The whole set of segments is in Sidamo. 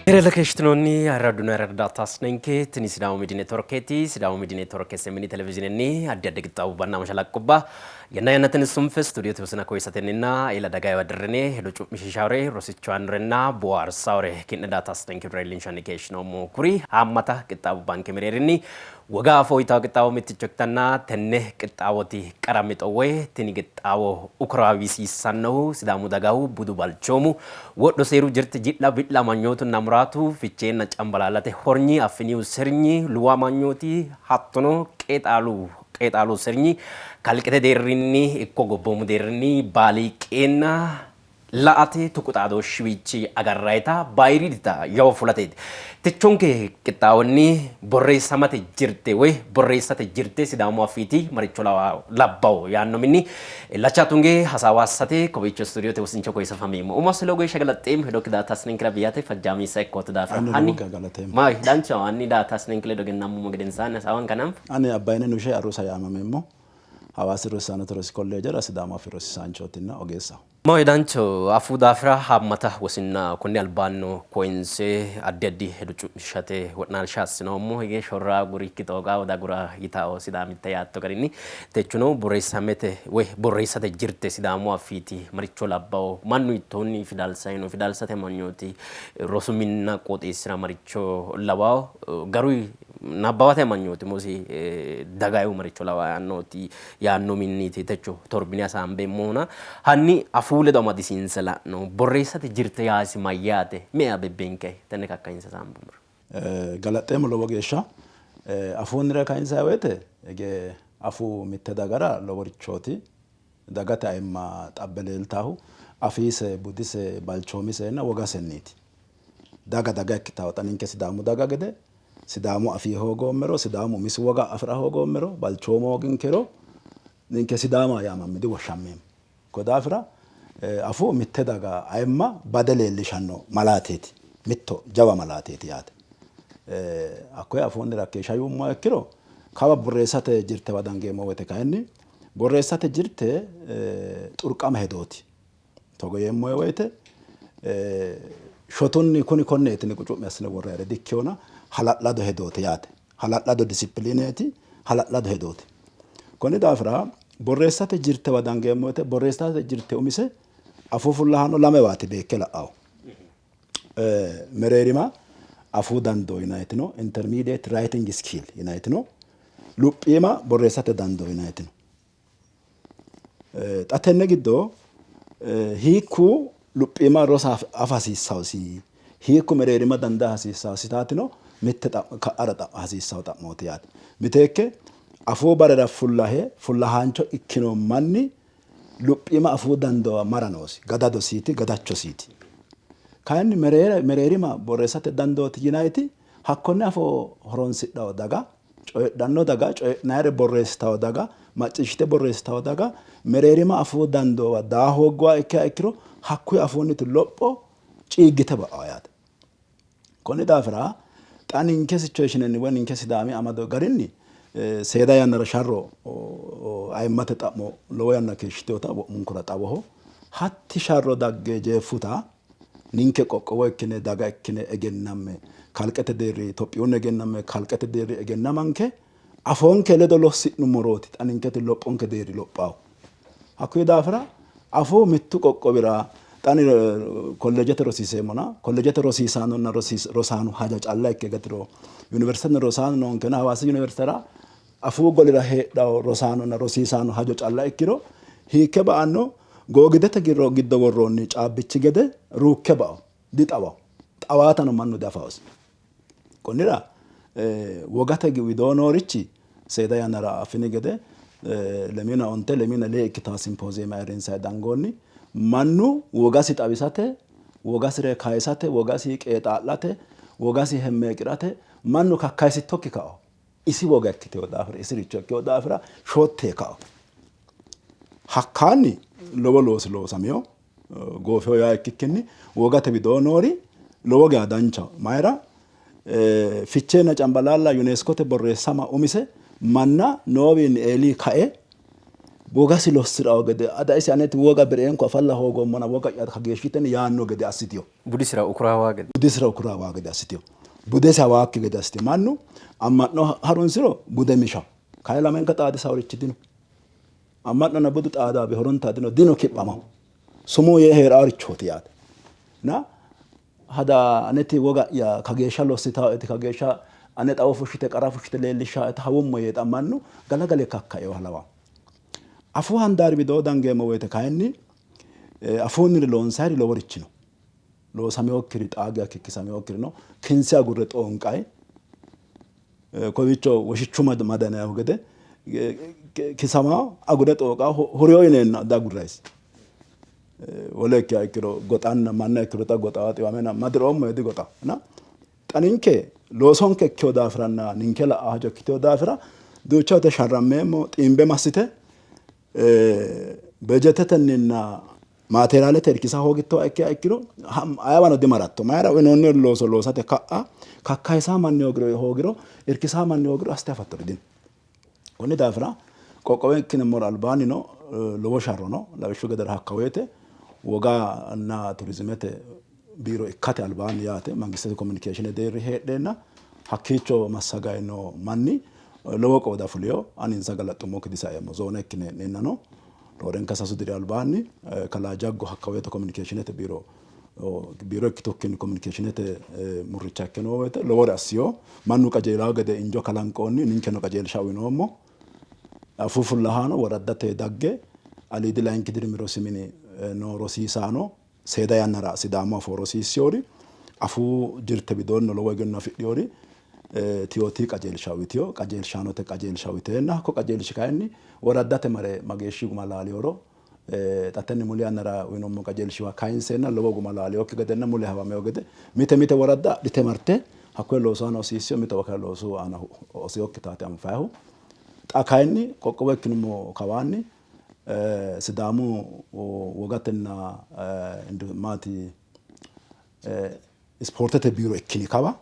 Keerella keeshshitinoonni ayirradunna ayirrado daa''ataasnenke tini Sidaamu Miidi Neetworkeeti. Sidaamu Miidi Neetworke SMN televizhiinenni addi addi qixxaawubbanna mashalaqqubba yanna yannatenni sunfe stuudiyoote wosina koyisatenninna eela dagayiwa dirrine hedo cu'mishiishawore, rosicho aannorenna boohaarsawore ki'ne daa''ataasnenke widira iillinshanni keeshshinoommo. Kuri haammata qixxaawubbanke mereerinni Woga afoo yitanno qixxaawo mitticho ikkitanna tenne qixxaawoti qara mixo woy tini qixxaawo ukuraawisiissannohu Sidaamu dagahu budu balchoomu, wodho, seeru, jirte, ji'la, wi'la, amanyootunna amuraatu, Ficheenna Cambalaallate hornyi, Affiniyu sirnyi, luwu amanyooti hattono qeexaalu qeexaalu sirnyi kalqete deerrinni ikko gobboomu deerrinni baaliiqeenna la''ate tuqu xaadooshshiwiichi agarrayita bayiriidita yawo fulateeti. Techonke qixxaawonni borreessamate jirte woy borreessate jirte Sidaamu Afiiti maricho labbawo yaanno minni illacha tunge hasaawa assate kowiicho stuudiote wosincho koyise afameemmo. Umo asse lowo geeshsha galaxxeemmo hedokki daa''ataasininkera biyate fajjaamiissa ikkootto daafira. Anino lowo Hanni geya galateemmo. maahoyye danchaho hanni daa''ataasininke ledo egennammummo gedensaanni hasaawanke hananfo. Ani Abbayineh Nushe Arusa yaamameemmo. Hawaasi Rosaanote Rosi Kolleejera Sidaamu Afii rosiisaanchootinna ogeessaho. Maahoyye danchaho afuu daafira haammata wosinna konni albaannino koyinse addi addi hedo cu'mishate wo'naalsha assinoommo. Hige shorra agurikki xooqa odagura yitao Sidaamitte yaatto garinni techono borreessamete woy borreessate jirte Sidaamu afiiti maricho labbawo, mannu hiittoonni fidalsayino, fidalsate amanyooti rosu minna qooxeessira maricho lawawo, garuyi Nabbawate amanyooti umosi dagayihu maricho lawa yaannooti yaanno minniiti techo torbine hasaambeemmohuna hanni afuu ledo amadisiinse la'no. Borreessate jirte yaasi mayyaate? Me''ea bebbenke tenne kakkayinse hasaambummoro. Galaxxeemmo lowo geeshsha. Afuunnire kayinsanni woyte hige afuu mitte dagara loworichooti. Dagate ayimma xabbe leeltaahu afiise, budise, balchoomisenna wogasenniiti. Daga daga ikkitawo xa ninke Sidaamu daga gede Sidaamu afii hoogoommero, Sidaamu umisi woga afi'ra hoogoommero, balchoomu hooginkero ninke Sidaama yaamamme diwoshshammeemmo. Ko daafira afuu mitte daga ayimma bade leellishanno malaateeti. Mitto jawa malaateeti yaate. Hakkoye afuunni rakkeeshsha yuummoha ikkiro kawa borreessate jirtewa dangeemmo woyte kayinni borreessate jirte xurqama hedooti. Togo yeemmo woyte shotunni kuni konneeti yine qucu'mi assine worrayire dikkinona hala'lado hedooti yaate. Hala'lado disipiliineeti, hala'lado hedooti. Konni daafira borreessate jirtewa dangeemmo woyte borreessate jirte umise afuu fullahaano lamewaati beekke la'awo. Mereerima afuu dandoo yinayiti no, intermediate writing skill yinayiti no, luphiima borreessate dandoo yinayiti no. Xa tenne giddo hiikku luphiima rosa afa hasiissawosi, hiikku mereerima dandaa hasiissawosi yitaatino mitte ka'ara hasiissawo xa'mooti yaate. Miteekke afuu barera fullahe fullahaancho ikkino manni luphiima afuu dandoo mara noosi, gadadosiiti, gadachosiiti. Kayinni mereerima borreessate dandooti yinayiti hakkonne afoo horonsidhawo daga Coyidhanno daga, coyi'nayire borreessitanno daga, macciishshite borreessitanno daga mereerima afuu dandoowa daa hoogguha ikkiha ikkiro hakkuyi afuunniti lopho ciiggite ba'anno yaate. Konni daafira xa ninke situationenni woy ninke Sidaami amado garinni seeda yannara sharro ayimmate xa'mo lowo yanna keeshshitinota wo'munkura xawoho. Hatti sharro dagge jeeffuta Ninke qoqqowo ikkine daga ikkine egennamme kalqete deerri Itophiyunni egennamme kalqete deerri egennamanke afoonke ledo lossi'nummorooti xa ninketi lophonke deerri lophahu. Hakkuyi daafira afuu mittu qoqqowira xa ani kolleejete rosiiseemmona kolleejete rosiisaanonna rosaano haja calla ikke gatiro yuniversiteno rosaano noonkena Hawaasi yuniversitera afuu golira heedhanno rosaanonna rosiisaano hajo calla ikkiro hiikke ba'anno? Googidete giddo worroonni caabbichi gede ruukke bao, dixawaho, xawaatano mannu diafawosi. Konnira wogate widoo noorichi seeda yannara affini gede lemiina onte lemiina lee ikkitanno simpooziyeeme ayirrinsanni dangoonni. Mannu wogasi xawisate, wogasire kayisate, wogasi qeexaa'late, wogasi hemmeeqi'rate mannu kakkayisittokki kao. Isi woga ikkitino daafira, isiricho ikkino daafira shootte kao. Hakkaanni lowo loosi loosamino, goofino yaa ikkikkinni wogate widoo noori lowo geya danchaho. Mayira? Ficheenna Cambalaalla UNESCOte borreessama umise manna noowiinni eelii kae wogasi lossi'rawo gede ada isi aneti woga bi'reenku afalla hoogoommona woga'ya kageeshshiteni yaanno gede assitino. Budisira ukuraawa gede. Budisira ukuraawa gede assitino. Budesi hawaakki gede assitino. Mannu amma'no harunsiro bude mishawo. Kayi lamenka xaadisaworichi dino. Amma'nonna budu xaadaabi horonta dino, dino kiphamaho. Sumuu yee hee'raarichooti yaate. Na hada aneti woga'ya kageeshsha lossitaoeti kageeshsha ane xawo fushshite qara fushshite leellishshaoeta hawummo yee xa mannu galagale kakkaeoha lawanno. Afuu handaari widoo dangeemmo woyte kayinni afuunniri loonsayiri loworichi no. Loosaminokkiri xaa geya kikkisaminokkiri no. Kinse agurre xoonqayi kowiicho woshichu madanayihu gede kisama agure xooqa huriyo yineenna diagurrayisi. Wole ikkiha ikkiro goxanna manna ikkiro xa goxa xiwamena madiroommo yee digoxa. Na xa ninke loosonke ikkino daafiranna ninke la''a hajo ikkitino daafira duucha woyte sharrammeemmo xiimbe massite bejetetenninna maateeraalete irkisa hoogittoha ikkiha ikkiro ayewano dimaratto. Mayira uyinoonni looso loosate ka'a kakkayisaa manni hoogiro irkisaa manni hoogiro assite afattori dino. Konni daafira qoqqowo ikkinammora albaannino lowo sharro no. Lawishshu gedera hakka woyte woganna turizimete biiro ikkate albaanni yaate mangistete komunikeeshine deerri heedheenna hakkiicho massagayi noo manni lowo qooda fulino. Ani insa galaxxummokki disaeemmo. Zoone ikkine hee'neennano roorenka sasu diri albaanni kalaa Jaggo hakka woyte komunikeeshinete biiro biiro ikkitukkinni komunikeeshinete murricha ikke noo woyte lowore assino. Mannu qajeelawo gede injo kalanqoonni, ninkeno qajeelsha uyinoommo. Afuu fullahaano woraddate dagge aliidi layinki dirimi rosi mini noo rosiisaano seeda yannara Sidaamu afoo rosiissinori, afuu jirte widoonnino lowo egenno afidhinori TOT qajeelsha uyitino, qajeelshaanote qajeelsha uyiteenna hakko qajeelshi kayinni woraddate mare mageeshshi guma laalinoro xa tenne muli yannara uyinoommo qajeelshiwa kayinseenna lowo guma laalinokki gedenna mule hawamino gede mite mite woradda adhite marte hakkoye loosu aana hosiissino, mitowa kayinni loosu aana hosinokkitaati anfannihu. Xa kayinni qoqqowo ikkinummo kawaanni Sidaamu wogatenna maati ispoortete biiro ikkini kawa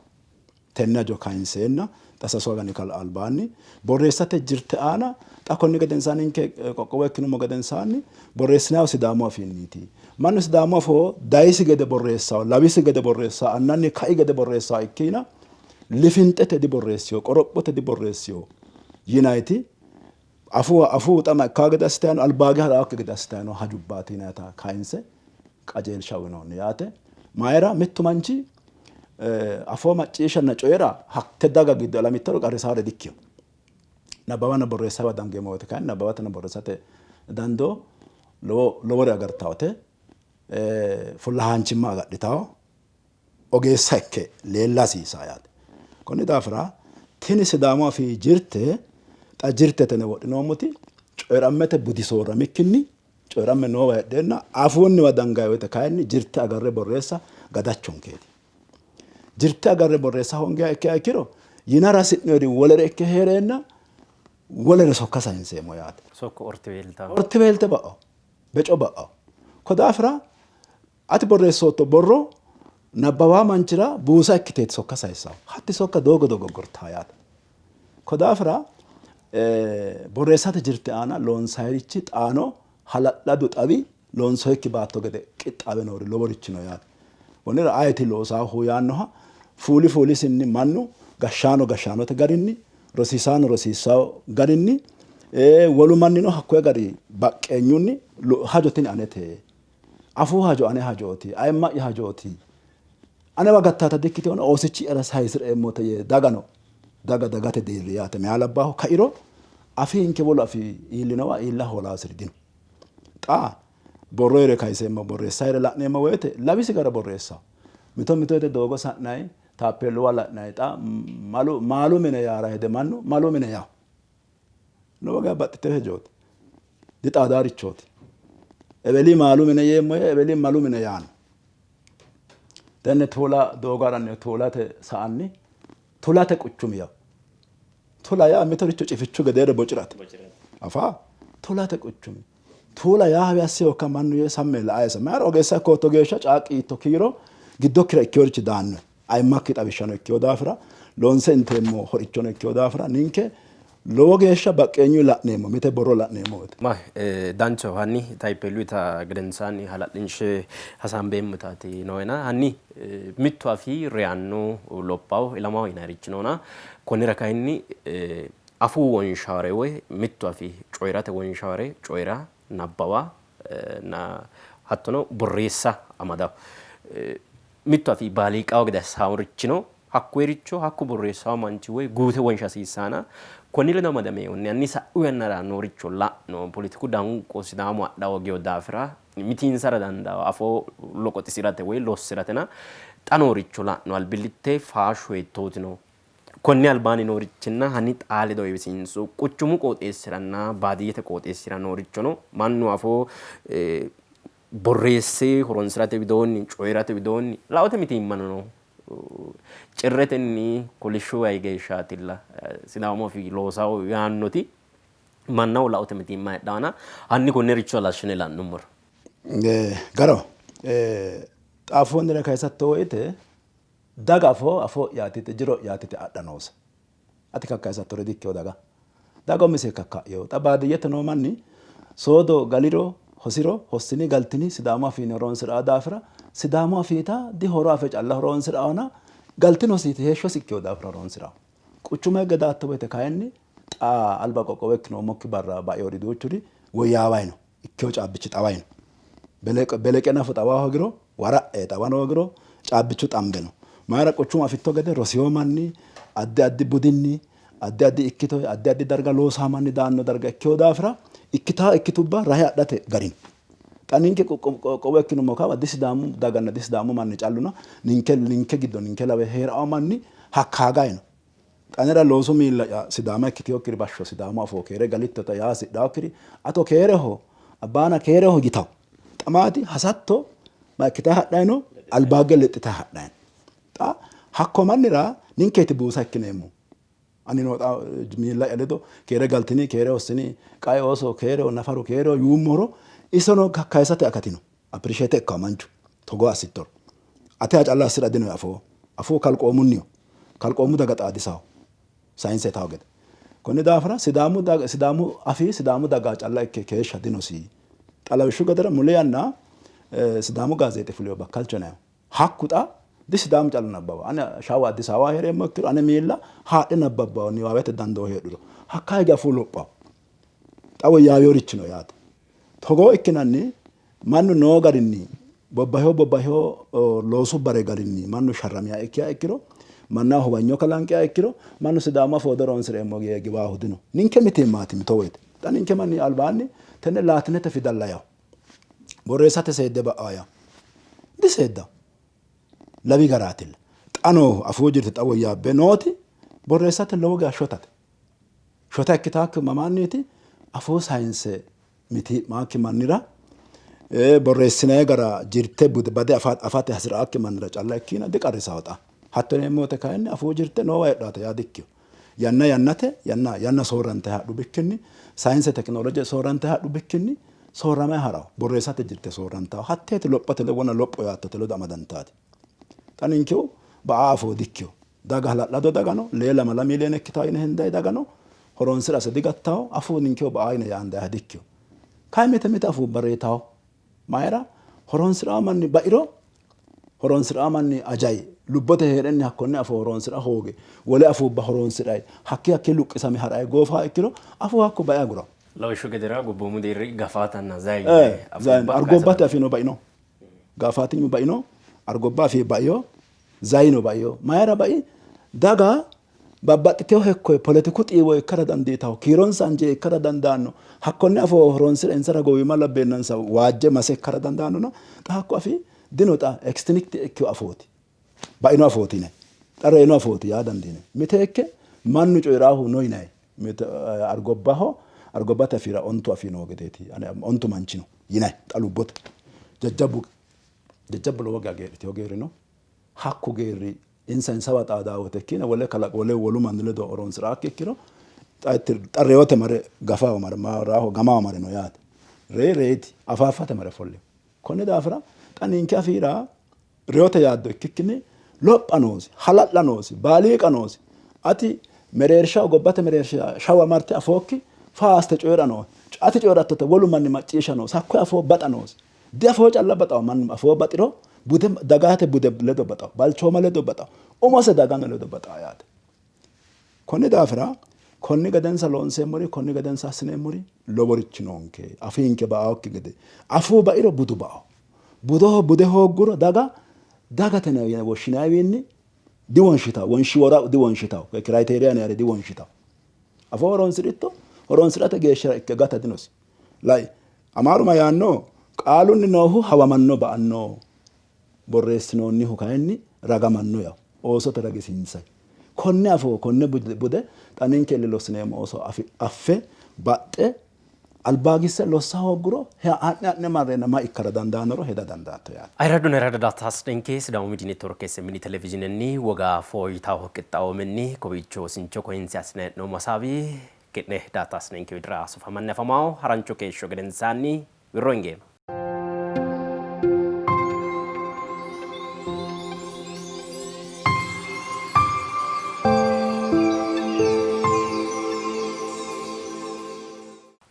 tenne hajo kayinseenna xa sasu agani albaanni borreessate jirte aana xa konni gedensaanni ninke qoqqowo ikkinummo gedensaanni borreessinannihu Sidaamu afiinniiti. Mannu Sidaamu afoo dayisi gede borreessawo, lawisi gede borreessawo, annanni kai gede borreessawo ikkiina lifinxete diborreessiwo, qorophote diborreessiwo yinayiti afuu afuu huxama ikkawo gede assitayi no, albaage hadhaakki gede assitayi no hajubbaati yinayita kayinse qajeelsha uyinoonni yaate. Mayira mittu manchi afoo macciishshanna coyi'ra hatte daga giddo ilamittoro qarrisaare dikkino. Nabbawanna borreessawa dangeemmo woyte kayinni nabbawatenna borreessate dandoo lowo lowore agartawote fullahaanchimma agadhitawo ogeessa ikke leella hasiisaa yaate. Konni daafira tini Sidaamu afii jirte xa jirtete yine wodhinoommoti coyi'rammete budi soorramikkinni coyi'ramme noowa heedheenna afuunniwa dangayi woyte kayinni jirte agarre borreessa gadachonkeeti. Jirte agarre borreessa hoongiha ikkiha ikkiro yinara hasi'noyiri wolere ikke hee'reenna wolere sokka sayinseemmo yaate. Sokko ortiweelta. Ortiweelte ba'o, beco ba'o. Ko daafira ati borreessootto borro nabbawaa manchira buusa ikkiteeti sokka sayissahu. Hatti sokka doogo dogoggortaa yaate. Ko daafira borreessate jirte aana loonsayirichi xaano hala'ladu xawi loonsoyikki baatto gede qixxaawe noori loworichi no yaate. Konnira ayeti loosaahu yaannoha fuuli fuulisinni mannu gashshaano gashshaanote garinni, rosiisaano rosiissawo garinni, wolu mannino hakkoye gari baqqeenyunni hajo tini anete, afuu hajo ane hajooti, ayimma'ya hajooti, anewa gattaata dikkitino oosichi'yara sayisi'reemmote yee dagano daga dagate deerri yaate meyaa labbaahu kairo afiinke wolu afii iillinowa iilla hoolaasiri dino. Xa borroyire kayiseemmo borreessayire la'neemmo woyte lawisi gara borreessawo. Mito mito woyte doogo sa'nayi taappeelluwa la'nayi xa malu maalu mine yaara hede mannu malu mine yawo. Lowo geya baxxitino hejooti. Dixaadaarichooti. Eweli maalu mine yeemmo yee eweli malu mine yaanno. Tenne tuula doogo ha'ranni tuulate sa'anni tulate quchumi yawo. Tula yaa mitoricho cifichu gedeere bocirate. Afa tulate quchumi. Tuula yaa hawi assiyokka mannu yee samme la''ayesa. Mayira ogeessa ikkootto geeshsha caaqqi yiitto kiiro giddokkira ikkiyorichi daanno. Ayimmakki xawishshano ikkiyo daafira loonse inteemmo horichono ikkiyo daafira ninke Lowo geeshsha baqqeenyu la'neemmo mite borro la'neemmo woyte. Ma danchaho hanni tayipeelluyita gedensaanni hala'linshe hasaambeemmotaati nooena hanni mittu afii reyanno lophawo ilamawo yinannirichi noona konnira kayinni afuu wonshaare woy mittu afii coyi'rate wonshaare coyi'ra nabbawa na hattono borreessa amadawo. Mittu afii baaliiqawo gede assaaworichino hakkoyericho hakku borreessawo manchi woy guute wonsha hasiissaana konni ledo amadamehunni hanni sa'u yannara nooricho la'no poletiku danqo Sidaamu adha hoogino daafira mitiinsara dandawo afoo loqoxisi'rate woy lossi'ratena xa nooricho la'no albillitte faasho hiittootino Konni albaanni noorichinna hanni xaa ledo heewisiinso. Quchumu qooxeessiranna baadiyyete qooxeessira noorichono mannu afoo borreesse horonsi'rate widoonni, coyi'rate widoonni laote mitiimmano no. Cirretenni kolishshu wayi geeshshaatilla Sidaamu afii loosawo yaannoti mannaho laote mitiimma heedhawona hanni konnericho halashshine la'nummoro. Garaho. Xa afuunnire kayisatto woyite Daga afoo afoo'yaati yite jiro'yaati yite adha noose. Ati kakkayisattore dikkino daga. Daga umise kakka'ino. Xa baadiyyete noo manni soodo galiro hosiro hossini galtini Sidaamu afiinni horoonsi'ranno daafira Sidaamu afiita dihoro afe calla horoonsi'rannona galtinositi heeshshosi ikkino daafira horoonsi'ranno. Quchuma higge daatto woyte kayinni xa alba qoqqowo ikkinoommokki barra bainori duuchuri woyyaawayi no. Ikkino caabbichi xawayi no. Beleqe nafu xawa hoogiro, wara'e xawano hoogiro caabbichu xambe no. Mayira quchumu afitto gede rosino manni addi addi budinni, addi addi ikkito, addi addi darga loosawo manni daanno darga ikkino daafira ikkitaa ikkitubba rahe adhate gari no. Xa ninke qoqqowo ikkinummo kawa disidaamu daganna disidaamu manni calluna ninke ninke giddo ninke lawe hee'rawo manni hakkaagayi no. Xa anera loosu miilla'ya Sidaama ikkitinokkiri bashsho Sidaamu afoo keere galittota yaa hasidhaakkiri ato keereho Abbaana keereho yitawo. Xa maati hasatto ma ikkitayi hadhayi no? Albaagge lexxitayi hadhayi no. Xa hakko mannira ninkeeti buusa ikkineemmo. Anino xa miilla'ya ledo keere galtini, keere hossini, qae ooso keereho, nafaru keereho yuummoro isono kakkayisate akati no. Appreciate ikkawo manchu togo assittoro. Ateha calla assi'ra dinohe afoo. Afuu kalqoomunniho. Kalqoomu daga xaadisawo. Sayinse yitawo gede. Konni daafira Sidaamu daga Sidaamu afii Sidaamu daga calla ikke keeshsha dinosi. Xa lawishshu gedera muli yanna Sidaamu gaazeexi fulino Bakkalcho yinannihu. Hakku xa di Sidaamu callu nabbawa. Ani Shawa Addis Awawa hee'reemmo ikkiro ane miilla haadhe nabbabbawo niwaawete dandoo heedhuro. Hakka hige afuu lophawo. Xa woyyaawinorichi no yaate. Togoo ikkinanni mannu noo garinni bobbahewo bobbahewo loosu bare garinni mannu sharramiha ikkiha ikkiro mannaho huwanyo kalanqiha ikkiro mannu Sidaamu afoo dihoroonsi'reemmo yee giwaahu dino. Ninke mitiimmaati mito woyte. Xa ninke manni albaanni tenne laatinete fidalla yawo borreessate seedde ba'awo yawo diseeddawo. Lawi garaatilla. Xa noohu afuu jirte xa woyyaabbe nooti borreessate lowo geya shotate. Shota ikkitaakki mamaanniiti afuu sayinse mitii'maakki mannira borreessinanni gara jirte bude bade afate hasi'raakki mannira calla ikkiina diqarrisawo xa. Hatto yineemmo woyte kayinni afuu jirte noowa heedhaate yaa dikkino. Yanna yannate yanna yanna soorrante hadhu bikkinni sayinse tekinoloje soorrante hadhu bikkinni soorramayi ha'rawo. Borreessate jirte soorrantawo. Hatteeti lophote wona lopho yaattote ledo amadantaati. Xa ninkehu ba'a afoo dikkino. Daga hala'lado daga no, lee lamala miiliyoone ikkitanno yine hendanni daga no, horonsi'rase digattanno, afuu ninkehu ba''anno yine yaandanniha dikkino. Kayi mite mite afuubba reyitanno. Mayira? Horonsi'ranno manni bairo, horonsi'ranno manni ajayi, lubbote hee'renni hakkonne afoo horonsi'ra hooge wole afuubba horonsi'rayi hakkii hakkii luqqisame ha'rayi goofaha ikkiro afuu hakko bae aguranno. Lawishshu gedera gobboomu deerri Gafaatanna Zayi yine afuubba Argobbate afiino baino. Gafaatinyu baino, Argobba afii baino, Zayino baino. Mayira bai? Daga babbaxxitino hekko poletiku xiiwo ikkara dandiitanno, kiironsa anje ikkara dandaanno, hakkonne afoo horoonsi'ra insara gowimma labbeennansa waajje mase ikkara dandaannona xa hakku afii dino xa extinct ikkino afooti, baino afooti yinanni, xa reyino afooti yaa dandiinanni. Miteekke mannu coyi'raahu no yinanni Argobbaho, Argobbate afiira ontu afii noo gedeeti, ontu manchi no yinanni xa lubbote jajjabbu Jajjabbu lowo geya geedhitino geerri no. Hakku geerri insa insawa xaadaa wote ikkiina wole kalaqo wole wolu manni ledo horoonsi'raakki ikkiro xa reyote mare gafaho mare maraho gamaho mare no yaate. Rey reyti afaaffate mare ofollino. Konni daafira xa ninke afiira reyote yaaddo ikkikkinni lopha noosi, hala'la noosi, baaliiqa noosi. Ati Mereershaho gobbate mereersha shawa marte afookki faaste coyi'ra noohe. Ati coyi'rattote wolu manni macciishsha noosi. Hakkoye afoo baxa noosi. Diafoo calla baxawo mannu afoo baxiro bude dagate bude ledo baxawo, balchooma ledo baxawo, umose dagano ledo baxawo yaate. Konni daafira konni gedensa loonseemmori konni gedensa assineemmori loworichi noonke. Afiinke ba''aokki gede. Afuu bairo budu bao. Budoho bude hoogguro daga dagate yine woshshinanniwiinni diwonshitawo, wonshiwora diwonshitawo, criteria yinannire diwonshitawo. Afoo horonsi'ritto horonsi'rate geeshshira ikke gata dinosi. Lai, Amaaru ma yaanno? Qaalunni noohu hawamanno ba''anno, borreessinoonnihu kayinni ragamanno yawo. Oosote ragisiinsay. Konne afoo, konne bude xa ninke ille lossineemmo ooso affe, baxxe, albaagisse lossa hoogguro ha'ne ha'ne marreenna ma ikkara dandaannoro heda dandaatto yaate. Ayirradunna ayirrado daa''ataasnenke Sidaamu Miidiy Networke SMN Televizhiinenni woga fooyitawo qixxaawomenni kowiicho wosincho koyinse assinanni hee'noommo hasaawi ki'ne daa''ataasinenke widira sufamanni afamawo. Harancho keeshsho gedensaanni wirro hingeemmo.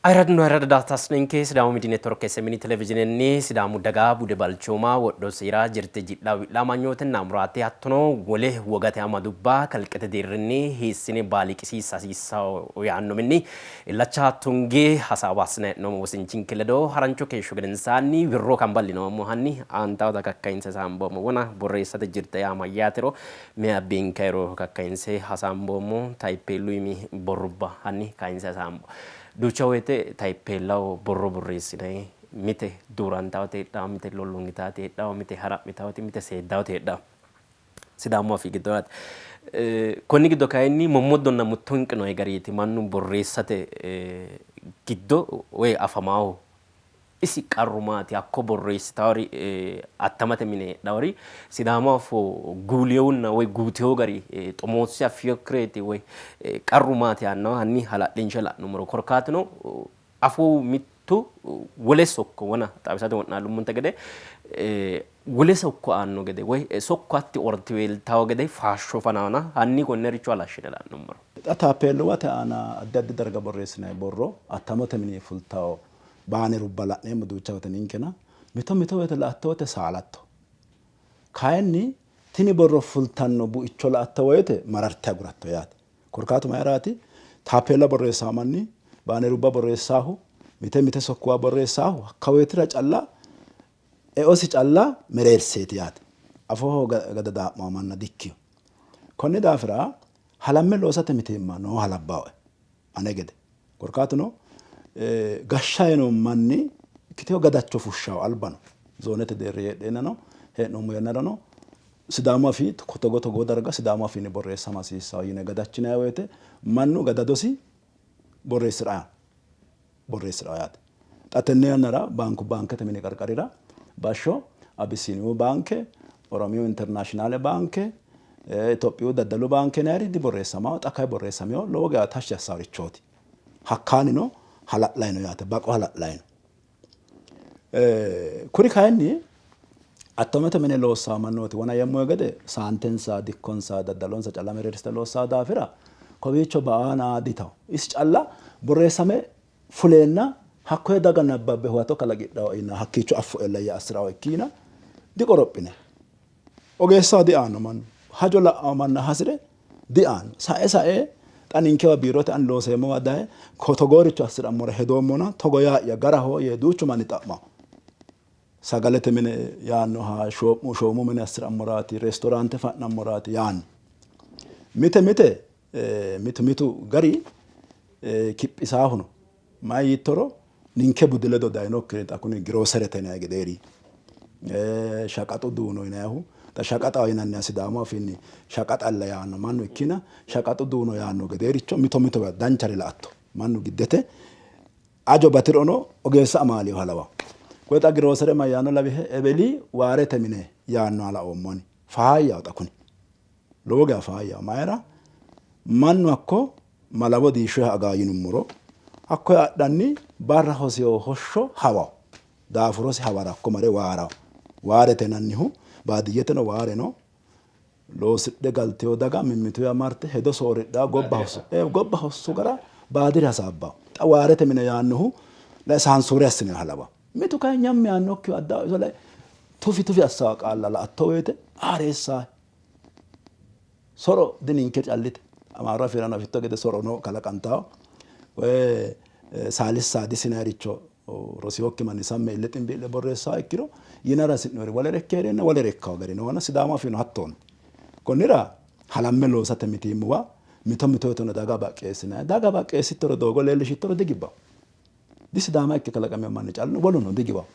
Ayirradunna ayirrado daa''ataasinenke Sidaamu Miidiy Networke SMN Televizhiinenni Sidaamu daga bude balchooma, wodho, seera, jirte, ji'la, wi'la, amanyootenna amuraate hattono wole wogate amadubba kalqete deerrinni hiissine baaliiqisiisa hasiissanno yaanno minni illacha tunge hasaawa assinanni hee'noommo wosinchinke ledo harancho keeshsho gedensaanni wirro kamballinoommo. Hanni aantaawota kakkayinse hasaamboommo. Wona borreessate jirte yaa mayyaatero meya beenkayiro kakkayinse hasaamboommo. Tayipeellu iimi borrubba hanni kayinse hasaambo. Duucha woyte tayipeellaho borro borreessinanni. Mite duurantaawoti heedhawo, mite lollongitaawoti heedhawo, mite hara'mitaawoti, mite seeddaawoti heedhawo. Sidaamu afii giddo yaate. Konni giddo kayinni mommoddonna muttonqinoyi gariiti mannu borreessate giddo woy afamaahu. Isi qarru maati? Hakko borreessitaawori attamate mine heedhaawori Sidaamu afoo guulewunna woy guutewo gari xomoosse affinokkireeti woy qarru maati yaannoha hanni hala'linshe la'nummoro. Korkaatuno afuu mittu wole sokko wona xawisate wo'naalummonte gede wole sokko aanno gede woy sokko hatti ortiweeltawo gede faasho fanawona hanni konnericho halashshine la'nummoro. Xa taappeelluwate aana addi addi darga borreessinanni borro attamote mini fultawo baanerubba la'neemmo duucha woyte ninkena mito mito woyte la''atto woyte saalatto. Kayinni tini borro fultanno buicho la''atto woyte mararte aguratto yaate. Korkaatu mayiraati? Taappeella borreessawo manni, baanerubba borreessaahu, mite mite sokkuwa borreessaahu hakka woyitira calla eosi calla mereerseeti yaate. Afooho gadadaa'mawo manna dikkino. Konni daafira halamme loosate mitiimma nooha labbaae ane gede. Korkaatuno gashshayi noo manni ikkiteyo gadacho fushshawo albano zoonete deerri heedheennano hee'noommo yannarano Sidaamu afii togo togoo darga Sidaamu afiinni borreessama hasiissanno yine gadachinanni woyte mannu gadadosi borreessi'ranno borreessi'ranno yaate. Xa tenne yannara baanku baankete mini qarqarira bashsho Abisiiniyu baanke, Oromiyu internaashinaale baanke, Itophiyu daddalu baanke yinanniri diborreessamanno. Xa kayi borreessamino lowo geya tashshi assannorichooti. Hakkaannino hala'layi no yaate, baqo hala'layi no. Kuri kayinni attamete mine loossanno mannooti wona yeemmo gede saantensa, dikkonsa, daddalonsa calla mereersite loossanno daafira kowiicho ba''aana ditawo. Isi calla borreessame fuleenna hakkoye daga nabbabbe huwato kalaqidhanno yinanni hakkiicho affuella yee assi'ranno ikkiina diqorophine. Ogeessaho diaanno mannu. Hajo la'anno manna hasi're diaanno. Sae sae xa ninkewa biirote ani looseemmowa daye togooricho assi'rammora hedoommona togo yaa'ya garaho yee duuchu manni xa'manno. Sagalete mine yaannoha, shoomu mine assi'rammoraati, restoraante fa'nammoraati yaanno. Mite mite mitu mitu gari kiphisaahu no. Mayi yiittoro ninke budi ledo dayinokkiri xa kuni girooserete yinanni gedeeri shaqaxu duuno yinannihu xa shaqaxaho yinanniha Sidaamu afiinni shaqaxalla yaanno mannu ikkina shaqaxu duuno yaanno gedeericho mito mitowa danchare la''atto mannu giddete ajo batirono ogeessa amaaliyoha lawawo. Koye xa giroosere mayyaanno lawihe ebeli waarete mine yaannoha laoommo ani. Faayyaho xa kuni. Lowo geya faayyaho. Mayira mannu hakko malawo diishshoha agaa yinummoro hakkoye adhanni barra hosiyo hoshsho hawawo. Daafurosi hawara hakko mare waarawo. Waarete yinannihu baadiyyeteno waare no. Loosidhe galteyo daga mimmituya marte hedo soorridhaa gobba hossu gobba hossu gara baadiri hasaabbawo. Xa waarete mine yaannohu lae saansuure assinoyiha lawawo. Mitu kayi nyammi yaannokkihu addaho iso lae tufi tufi assawo qaalla la''atto woyte aareessahe. Soro dininke callite. Amaaru afiirano afitto gede sorono kalaqantawo. Koye saalis saadis yinayiricho rosinokki manni samme ille ximbii'le borreessawo ikkiro yinara hasi'noyiri wolere ikke hee'reenna wolere ikkawo gari noona Sidaamu afiino hattoonni. Konnira halamme loosate mitiimmuwa mito mitoyitono daga baqqeessinanni. Daga baqqeessittoro doogo leellishittoro digibbawo. Di Sidaama ikke kalaqamino manni callu woluno digiwawo.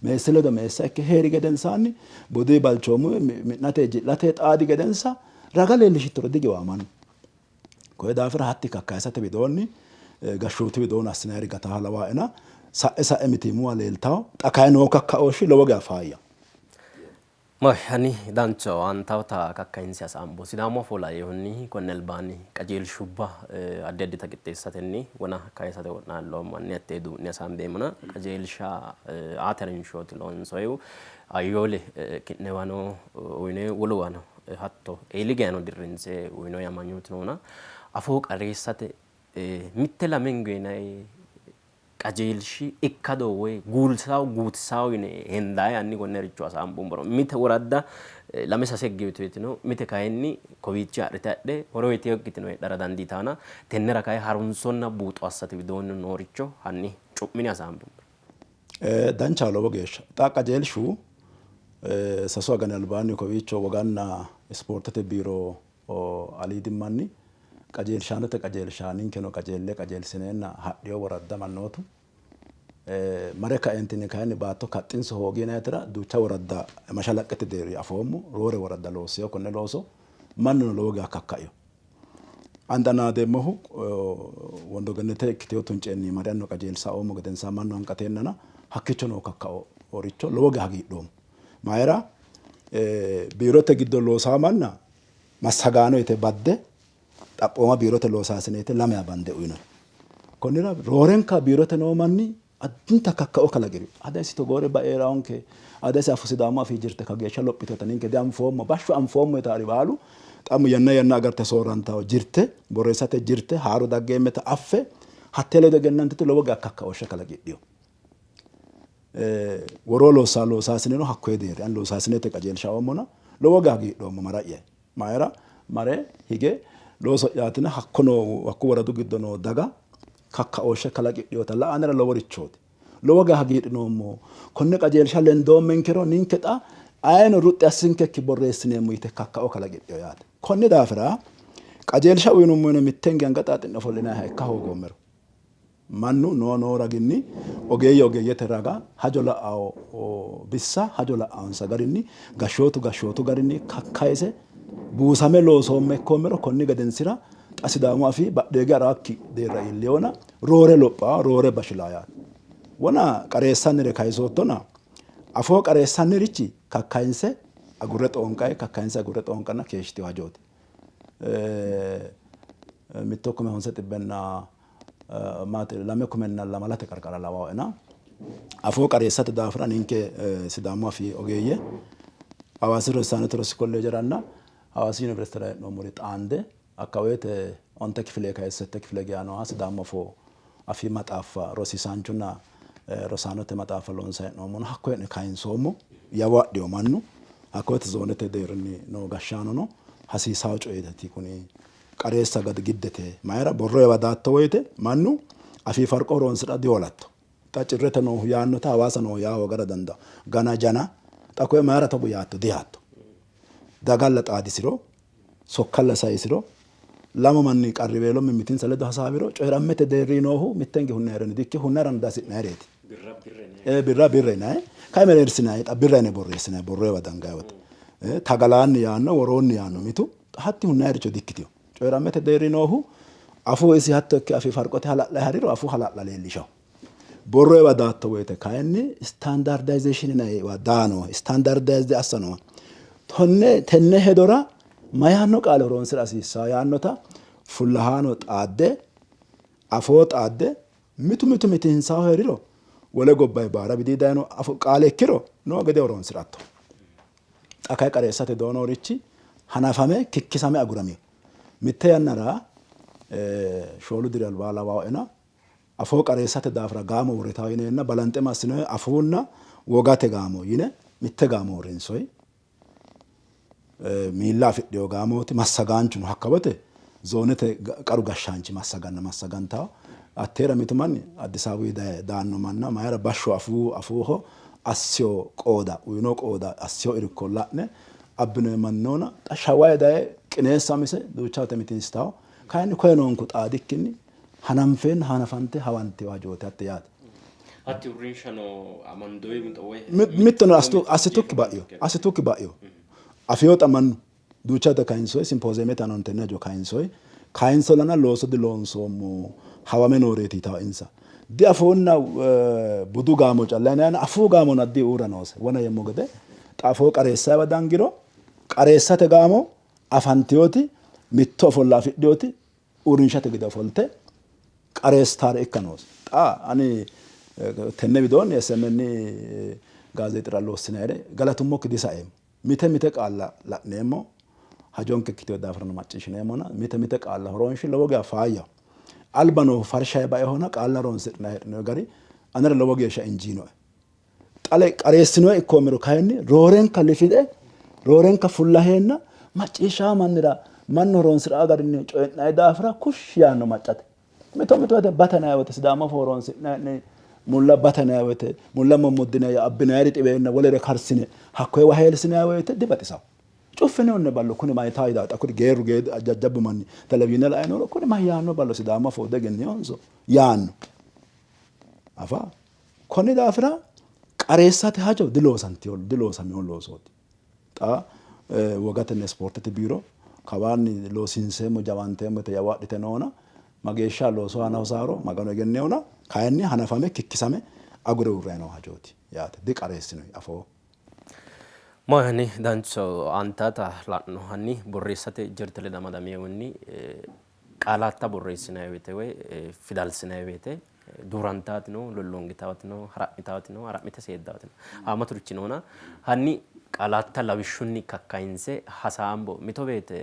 Meessi ledo meessa ikke hee'ri gedensaanni budu balchoomu mi'nate ji'late xaadi gedensa raga leellishittoro digiwawo mannu. Koye daafira hatti kakkayisate widoonni gashshootu widoonni assinayiri gataha lawaena sa'e sa'e mitiimmuwa leeltawo. Xa kayi noo kakkaooshshi lowo geya faayyaho. Ani danchaho aantawota kakkayinse hasaambo. Sidaamu afoo lainohunni konni albaanni qajeelshubba addi addita qixxeessatenni wona kayisate wo'naalloommo. Hanni hattee duu'ne hasaambeemmona qajeelsha aate harinshooti loonsoyihu. Hayyoole ki'newano uyinoyi woluwano hatto eeli geyano dirrinse uyinoyi amanyooti noona afoo qareessate mitte lamengu yinayi qajeelshi ikkado woy guulsawo guutisawo yine hendayi hanni konnericho hasaambummoro. Mite woradda lame sase higge uyitino, mite kayinni kowiichi ha'rite hadhe horo uyitinokkitino heedhara dandiitanna tennera kayi harunsonna buuxo assate widoonni nooricho hanni cu'mine hasaambummoro. Danchaho lowo geeshsha. Xa qajeelshu sasu agani albaanni kowiicho woganna ispoortete biiro aliidimmanni qajeelshaanote qajeelsha ninkeno qajeelle qajeelsineenna hadhino woradda mannootu mare kaeentinni kayinni baatto kaxxinso hoogi yinayitera duucha woradda mashalaqqete deerri afoommo roore woradda loossino konne looso mannuno lowo geya kakkaino. Ani xa naadeemmohu Wondo Gennete ikkitino tunceenni mare anino qajeelsa oommo gedensaa mannu hanqateennana hakkiicho noo kakkaoricho lowo geya hagiidhoommo. Mayira biirote giddo loosaa manna massagaano yite badde xaphooma biirote loosaasine yite lamewa bande uyinoyi. Konnira roorenka biirote noo manni addinta kakkao kalaqiri. Adesi togoore baeeraonke, adesi afu Sidaamu afii jirte kageeshsha lophitota ninke dianfoommo, bashsho anfoommo yitaari baalu xa'mo yanna yanna agarte soorrantawo jirte, borreessate jirte haaro daggeemmeta affe hattee ledo egennantiti lowo geya kakkaooshshe kalaqidhino. Woroo loossaa loosaasineno hakkoye deerri ani loosaasinete qajeelsha oommona lowo geya hagiidhoommo mara'ye. Mayira mare hige looso'yaatina hakko noo hakku woradu giddo noo daga kakkaooshshe kalaqidhinota la''a anera loworichooti. Lowo geya hagiidhinoommo. Konne qajeelsha lendoommenkero ninke xa ayeno ruxxi assinkekki borreessineemmo yite kakkao kalaqidhino yaate. Konni daafira qajeelsha uyinummo yine mittenge anga xaaxi'ne ofollinanniha ikka hoogoommero Mannu noo noo raginni ogeeyye ogeeyyete raga, hajo la'anno bissa hajo la'annonsa garinni, gashshootu gashshootu garinni kakkayise buusame loosoomme ikkoommero konni gedensira xa Sidaamu afii badheege ha'raakki deerra iilleyona roore lophaa, roore bashilaa yaate. Wona qareessannire kayisoottona afoo qareessannirichi kakkayinse agurre xoonqayi, kakkayinse agurre xoonqanna keeshshitino hajooti. Mitto kume honse xibbenna maati lame kumenna lamalate qarqara lawaoena afoo qareessate daafira ninke Sidaamu afii ogeeyye Hawaasi Rosiisaanote Rosi Kolleejeranna Hawaasi Yuniversitera hee'noommori xaande hakka woyte onte kifile kayisse sette kifile geya nooha Sidaamu afoo afii maxaaffa rosiisaanchunna rosaanote maxaaffa loonsanni hee'noommona hakko hee'ne kayinsoommo yawo adhino mannu hakko woyte zoonete deerrinni noo gashshaanono hasiisawo coyeeti kuni qareessa gade giddete. Mayira borro ewa daatto woyte mannu afii farqo horonsi'ra dihoolatto. Xa Cirrete noohu yaannota Hawaasa noohu yaa hoogara dandaanno. Gana jana xa koye mayira togo yaatto diyaatto. Dagalla xaadisiro, sokkalla sayisiro, lamu manni qarriweelo mimmitinsa ledo hasaawiro coyi'rammete deerri noohu mittenge hunnayireno dikkino hunnarano dihasi'nayireeti. Birra birra yinayi kayi mereersinayi xa birra yine borreessinayi borro ewa dangayi wote. Tagalaanni yaanno woroonni yaanno mitu Hatti hunnayiricho dikkitino. Coyi'rammete deerri noohu afuu isi hatto ikke afii farqote hala'layi hariro afuu hala'la leellishawo. Borroewa daatto woyite kayinni standardization yinayiwa daa noohe, standardized assa noohe. Tonne tenne hedora mayaanno qaale horoonsi'ra hasiissawo yaannota fullahaano xaadde afoo xaadde mitu mitu mitiinsawo hee'riro wole gobbayi baara widii dayino qaale ikkiro noo gede horoonsi'ratto. Xa kayi qareessate doo noorichi Hanafame kikkisame aguramino. Mitte yannara shoolu diri albaa lawaaena afoo qareessate daafira gaamo uurritawo yineenna balanxe massinoyi afuunna wogate gaamo yine mitte gaamo uurrinsoyi. Miilla afidhino gaamooti. Massagaanchuno hakka wote zoonete qaru gashshaanchi massaganna massagantawo. Hatteera mitu manni Addis Ababuyi daye daanno manna mayira bashsho afuu afuuho assiyo qooda uyino qooda assiyo irko la'ne abbinoyi manni noona xa Shawaye daye qineessa umise duucha wote mitiinsitawo. Kayinni koye noonku xaadikkinni hananfeenna hanafante hawantino hajooti hatte yaate. Hatti uurrinshano amandoyi mixo woy Mittono assitukki ba'ino. Assitukki ba'ino. Afino xa mannu. Duucha wote kayinsoyi simpoozeemete aanano tenne hajo kayinsoyi. Kayinsollana looso diloonsoommo hawame nooreeti yitawo insa. Diafuunna budu gaamo calla yinayina afuu gaamono addi uurra noose. Wona yeemmo gede xa afoo qareessayiwa dangiro qareessate gaamo afantinoti mitto ofolla afidhinoti uurrinshate gede ofolte qareessitaare ikka noose. Xa ani tenne widoonni SMN gaazeexira loossinayire galatummokki disaeemmo. Mite mite qaalla la'neemmo, hajonke ikkitino daafirano macciishshineemmona mite mite qaalla horoonshi lowo geya faayyaho. Alba noohu farshaye baehona qaalla horoonsi'nanni hee'noonni gari anera lowo geeshsha injiinoe. Xale qareessinoe ikkoommero kayinni roorenka lifixe roorenka fullaheenna macciishshaa mannira mannu horoonsi'raa garinni coyi'nanni daafira kushshi yaanno maccate. Mito mito woyte batanay woyte Sidaamu afoo horoonsi'nanni mulla batanay woyte mulla mommoddinay abbinayri xiweenna wolere karsine hakkoyewa heelsinay woyte dibaxisawo. Cuffine hunne ballo kuni maytaa yitaa xa kuri geerru jajjabbu manni televizhiine la'e nooro kuni mayyaanno ballo Sidaamu afoo diegenniyonso yaanno. Afa konni daafira qareessate hajo diloosantino diloosamino loosooti. Xa wogatenna ispoortete biiro kawaanni loosiinseemmo jawaanteemmo yite yawo adhite noona mageeshsha loosu aana hosaaro Maganu egennehona kayinni hanafame kikkisame agure uurranni noo hajooti yaate diqareessinoyi afoo. Moohanni dancho aantaata la'no hanni borreessate jirte ledo amadaminohunni Qaalaatta borreessinanni woyte woy fidalsinanni woyte duurantaati no, lollongitaati no, hara'mitaati no, hara'mite seeddaati no. Haammaturichi noona hanni qaalaatta lawishshunni kakkayinse hasaambo. Mito woyte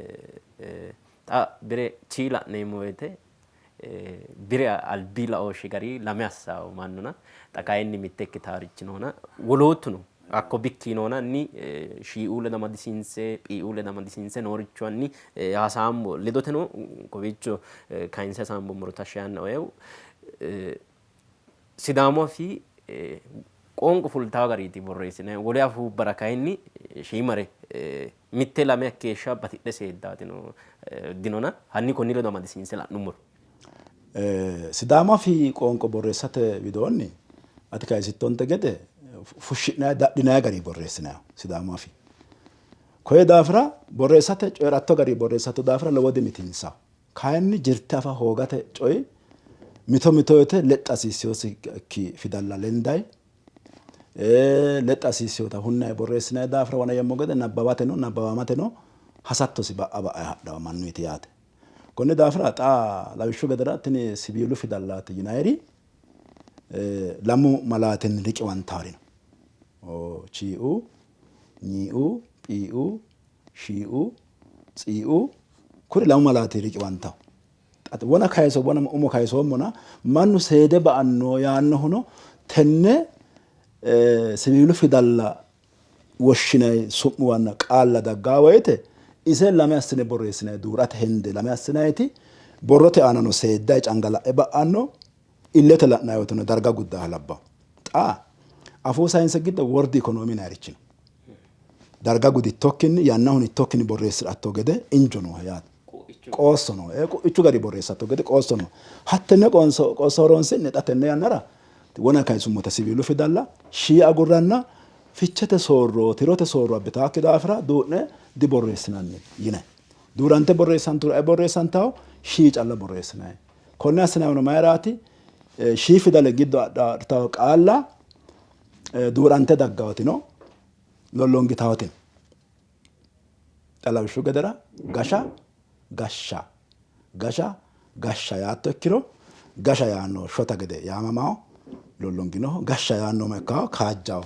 xa bire chii la'neemmo woyte bire albi laooshshi gari lame assawo mannuna xa kayinni mitte ikkitaarichi noona woloottuno Hakko bikki noona hanni shii'uu ledo amadisiinse, phii'uu ledo amadisiinse nooricho hanni hasaambo. Ledoteno kowiicho kayinse hasaambummoro tashshi yaannoehu Sidaamu afii qoonqo fultawo gariiti borreessinannihu. Wole afuubbara kayinni shiimare mitte lame hakkeeshsha batidhe seeddaatino dinona hanni konni ledo amadisiinse la'nummoro. Sidaamu afii qoonqo borreessate widoonni ati kayisittonte gede fushshi'nanni dadhinanni gari borreessinanniho Sidaamu afii. Koye daafira borreessate coyi'ratto gari borreessatto daafira lowo dimitiinsawo. Kayinni jirte afa hoogate coyi mito mito woyte lexxa hasiissinosikki fidalla lendayi lexxa hasiissinota hunnayi borreessinanni daafira wona yemmo gede nabbawateno nabbawamateno hasattosi ba'a ba'ayi hadhawo mannuyiti yaate. Konni daafira xa lawishshu gedera tini siwiilu fidallaati yinayiri lamu malaatinni riqiwantawori no. Chiiu, ñiiu, phiiu, shiiu, tsiiu kuri lamu malaati riqiwantawo. Xa wona kayiso wona umo kayisoommona mannu seede ba''anno yaannohuno tenne siwiilu fidalla woshshinanni su'muwanna qaalla daggaa woyte ise lame assine borreessinanni duu'rate hende lame assinanniti borrote aanano seeddayi cangala'e ba'anno, illete la'nanni woyteno darga guddaha labbanno. Xa afuu sayinse giddo word economy yinannirichi no. Darga gudittokkinni yanna hunittokkinni borreessi'ratto gede injo noohe yaate. Qoosso noohe. Qoichu gari borreessatto gede qoosso noohe. Hattenne qoosso horoonsi'ne xa tenne yannara Wona kayisummota siwiilu fidalla shii agurranna fichete soorro, tirote soorro abbitaakki daafira duu'ne diborreessinanni yinanni. Duurante borreessanturo ayi borreessantawo? Shii calla borreessinanni. Konne assinannihuno mayiraati? Shii fidale giddo adhitawo qaalla duurante daggawotino, lollongitawotino. Xa lawishshu gedera gasha, gashsha, gasha, gashsha yaatto ikkiro gasha yaanno shota gede yaamamaho, lollonginoho, gashsha yaannohu ikkaho, kaajjaho.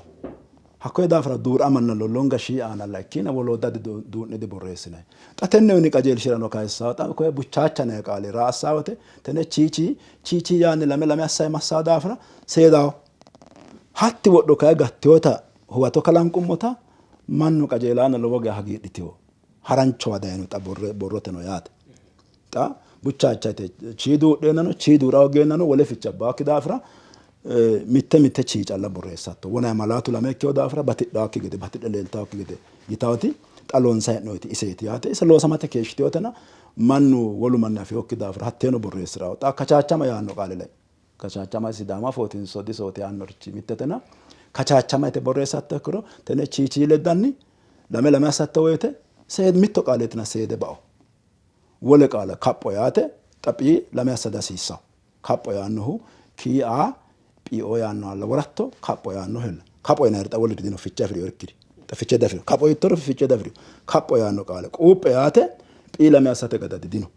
Hakkoye daafira duu'ramanna lollonga shii aanalla ikkiina woloodda duu'ne diborreessinanni. Xa tennewini qajeelshirano kayissawo xa koye buchaacha yinanni qaale raa assaa wote tenne chii chii chii chii yaanni lame lame assayi massaa daafira seedaho. Hatti wodho kayi gattewota huwato kalanqummota mannu qajeelaano lowo geya hagiidhitino. Haranchowa dayino xa borroteno yaate. Xa buchaacha yite chii duudheennano chii duu'ra hoogeennano wole fiche abbaakki daafira mitte mitte chii calla borreessatto. Wonay malaatu lame ikkewo daafira batidhaakki gede batidhe leeltaakki gede yitaati xa loonsayi hee'noyiti iseeti yaate. Ise loosamate keeshshitewotena mannu wolu manni afewokki daafira hatteeno borreessi'rawo. Xa kachaachama yaanno qaale lai. Kachaachama Sidaamu afootinso disooti yaannorichi mittetena kachaachama yite borreessatto ikkiro tenne chii chii leddanni lame lame assatto woyite mitto qaaleetina seede bao. Wole qaale kapho yaate xaphi lame assa dihasiissanno. Kapho yaannohu KA PO yaannohalla woratto kapho yaannohella. Kapho yinanniri xa woluri dino fiche afi'rinorikkiri. Xa fiche diafi'rino. Kapho yittoro fiche diafi'rino. Kapho yaanno qaale quuphe yaate phi lame assate gadadi dino.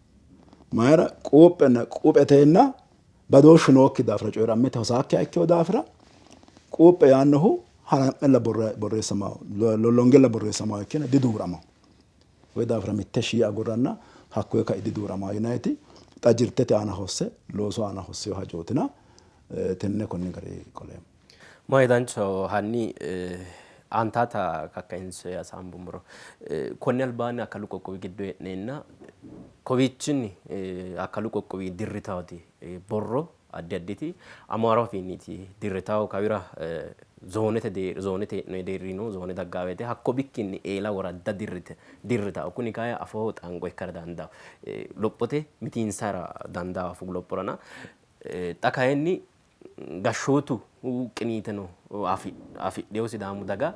Mayira quuphenna qupheteenna badooshshu nookki daafira coyi'rammete hosaakkiha ikkino daafira quuphe yaannohu hara'mella borreessamaho lollongella borreessamaho ikkina diduu'ramaho. Koye daafira mitte shii agurranna hakkoye kai diduu'ramaho yinanniti xa jirtete aana hosse loosu aana hossino hajootina tenne konni garinni qoleemmo. Maahoyye danchaho hanni aantaata kakkayinse hasaambummoro konni albaanni akkalu qoqqowi giddo hee'neenna kowiichinni akkalu qoqqowi dirritawoti borro addi additi Amaaru afiinniiti dirritawo kawira zoonete zoonete hee'noyi deerri no zoone daggaa woyte hakko bikkinni eela woradda dirrite dirritawo kuni kayi afoo xanqo ikkara dandawo lophote mitiinsara dandawo afuu lophorana xa kayinni gashshootu qiniiteno afidhino Sidaamu daga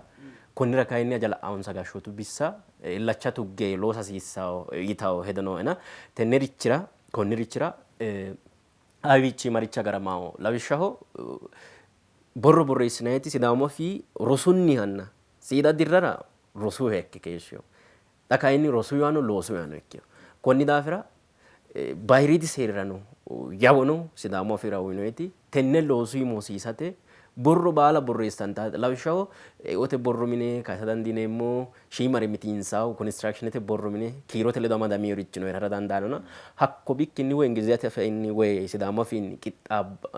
konnira kayinni haja la'awonsa gashshootu bissa illacha tugge loosa hasiissawo yitawo hedo nooena tennerichira konnirichira ayiwiichi marichi agaramawo? Lawishshaho borro borreessinanniti Sidaamu Afii rosunnihanna seeda dirrara rosuha ikke keeshshino. Xa kayinni rosuhano loosuhano ikkino. Konni daafira bayiriidi seerirano yawono Sidaamu Afiira uyinoyiti tenne loosu hosiisate borro baala borreessantaate. Lawishshaho eote borro mine kayisa dandiineemmo, shiimare mitiinsawo konistiraakshinete borro mine kiirote ledo amadameworichino heerara dandaannona hakko bikkinni woy Ingilizete afiinni woy Sidaamu afiinni qixxaabba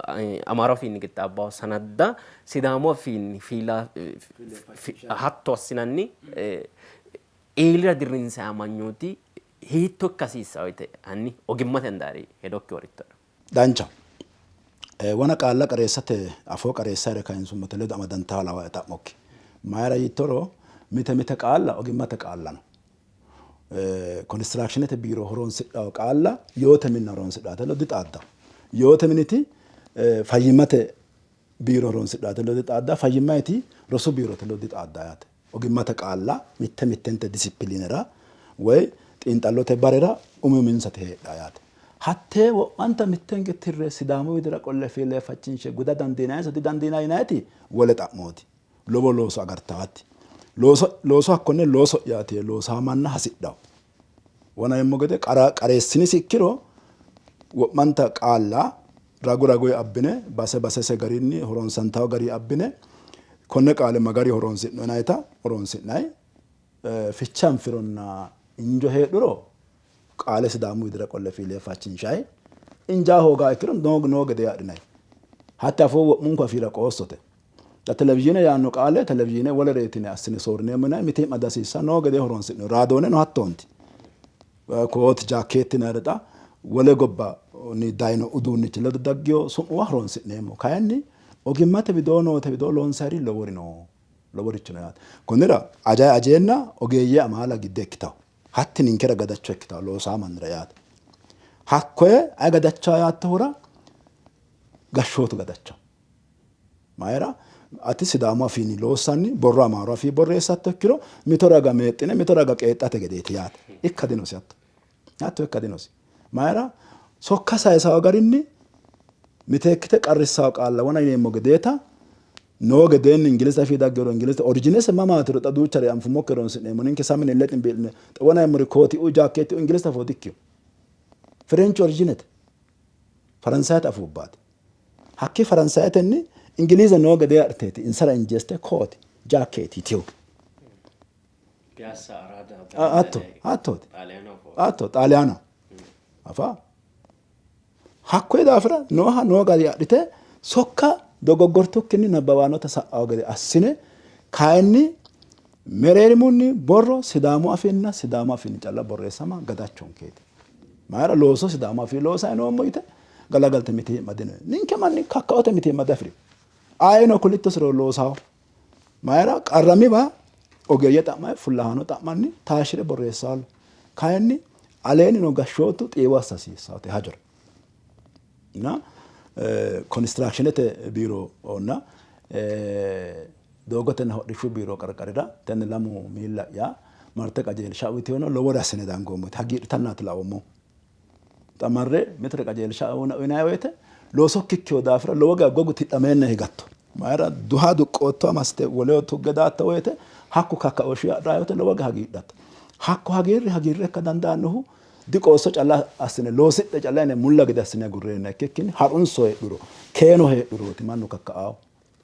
Amaaru afiinni qixxaabbawo sanadda Sidaamu afiinni fiila hatto assinanni eelira dirrinsayi amanyooti hiitto ikka hasiissawo yite hanni ogimmate handaari hedokki worittoe. Dancha. Wona qaalla qareessate afoo qareessayire kayinsummote ledo amadantawo lawae xa'mokki. Mayira yiittoro mite mite qaalla ogimmate qaalla no. Konistiraakshinete biiro horoonsidhawo qaalla yoote minna horoonsidhawate ledo dixaaddawo. Yoote miniti fayyimmate biiro horoonsidhawate ledo dixaaddawo. Fayyimmayiti rosu biirote ledo dixaaddawo yaate. Ogimmate qaalla mitte mittente disipiliinera woy xiinxallote barera umi uminsati heedhanno yaate. Hattee wo'manta mitteenke tirre Sidaamu widira qolle fiile faccinshe guda dandiinayinso didandiinanni yinanniti wole xa'mooti. Lowo looso agartaati. Looso looso hakkonne looso'yaati yee loosaa manna hasidhanno. Wona yeemmo gede qara qareessinisi ikkiro wo'manta qaalla ragu raguyi abbine base basese garinni horoonsantawo gari abbine konne qaale ma gari horoonsi'no yinayita horoonsi'nay. Fiche anfironna injo heedhuro qaale Sidaamu widira qolle fiile fachinshay. Injaa hoogaa ikkiro noo gedee adhinay. Hatti afoo wo'munku afiira qoossote. Xa televizhiine yaanno qaale televizhiine wolereeti yine assine soorrineemmo yinanni mitii'ma dihasiissanno. Noo gedee horoonsi'no. Raadooneno hattoonti. Koot, jaakkeetti yinannire xa wole gobbanni dayino uduunnichi ledo daggino su'muwa horoonsi'neemmo. Kayinni ogimmate widoo noote widoo loonsayiri lowori no. Loworichi no yaate. Konnira ajayi ajeenna ogeeyye amaala gidde ikkitanno. Hatti ninkera gadacho ikkitanno loosaa mannira yaate. Hakkoye ayi gadachawo yaattohura gashshootu gadachawo. Mayira? Ati Sidaamu afiinni loossanni borro Amaaru afii borreessatto ikkiro mito raga meexxine mito raga qeexxate gedeeti yaate. Ikka dinosi hatto. Hatto ikka dinosi. Mayira? Sokka sayisawo garinni miteekkite qarrissawo qaalla wona yineemmo gedeeta noo gedeenni Ingilizete afii daggero Ingilizete orijinese mamaatiro xa duuchare anfummokki horonsi'neemmo. Ninke samine ille ximbii'line xa wona yeemmori kootiu jaakkeettiu Ingilizete afoo dikkino. Firenchi orijinete. Faransayete afuubbaati. Hakkii Faransayetenni Ingiliize noo gedee adhiteeti insara injeessite kooti, Jaakkeeti yitino. Hatto hattooti hatto Xaaliyaana afa hakkuyi daafira nooha noo gari adhite sokka dogoggortukkinni nabbawaanote sa'awo gede assine kayinni mereerimunni borro Sidaamu afiinna Sidaamu afiinni calla borreessama gadachonkeeti. Mayira looso Sidaamu afii loosayi noommo yite galagalte mitii'ma dino. Ninke manni kakkaote mitiimma diafi'rino. Ayino kulittosiro loosawo. Mayira qarramiwa ogeeyye xa'manni fullahaano xa'manni taashshi're borreessaalla. Kayinni aleenni noo gashshootu xiiwo assa hasiissaate hajora. Na konistiraakishinete biironna doogotenna hodhishshu biiro qarqarira tenne lamu miilla'ya marte qajeelsha uyitino lowore assine dangoommote hagiidhitannaati laoommohu. Xa marre mitore qajeelsha uyinanni woyte loosokki ikkino daafira lowo geya gogu tidhameenna higatto. Mayira duha duqqoottoha massite woleho tugge daatto woyte hakku kakkaooshshi adhanno woyte lowo geya hagiidhatto. Hakku hagiirri hagiirre ikka dandaannohu diqoosso calla assine loosidhe calla yine mulla gede assine agurreenna ikkikkinni ha'runso heedhuro keeno heedhurooti mannu kakka'aahu.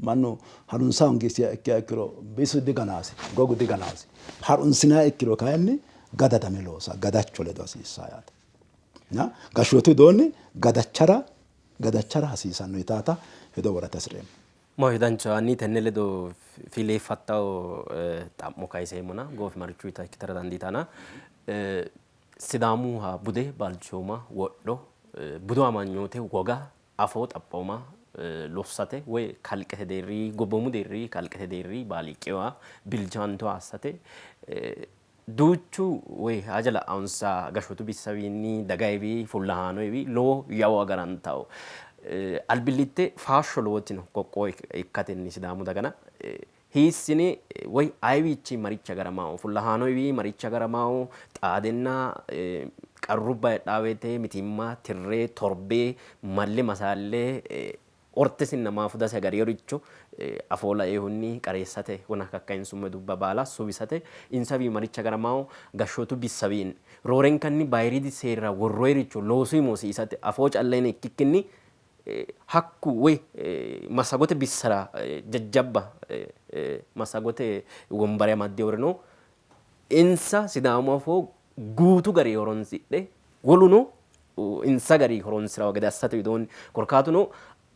Mannu harunsa hoongisiha ikkiha ikkiro bisu diganaasi, gogu diganaasi. Harunsinanniha ikkiro kayinni gadadame loosa, gadacho ledo hasiissanno yaate. Na gashshootu widoonni gadachara gadachara hasiisanno yitaata hedo worate hasi'reemmo. Maahoyye danchaho. Hanni tenne ledo fiileeffattawo xa'mo kayiseemmona goofimarchuuyita ikkitara dandiitanna. Sidaamuha bude, balchooma, wodho, budu amanyoote, woga afoo xaphooma lossate woy kalqete deerri, gobboomu deerri, kalqete deerri baaliiqiwa bilchaanto assate duuchu woy haja la'anonsa gashshootu bissawiinni, dagayiwi, fullahaanoyiwi lowo yawo agarantanno. Albillitte faasho lowoti no qoqqowo ikkatenni Sidaamu dagana hiissine woy ayewiichi marichi agaramawo? Fullahaanoyiwi marichi agaramawo? Xaadenna qarrubba heedhaa woyte mitiimma tirre torbe malle masaalle ortesinna maafudase agariyoricho afoo laeehunni qareessate wona kakkayinsummo hedubba baala suwisate insawii marichi agaramawo? Gashshootu bissawiinni roorenkanni bayiriidi seerira worroyiricho loosuyi moosiisate afoo calla yine ikkikkinni hakku woy massagote bissara jajjabba massagote wombare amaddinorino insa Sidaamu afoo guutu garinni horonsidhe woluno insa garinni horonsi'ranno gede assate widoonni korkaatuno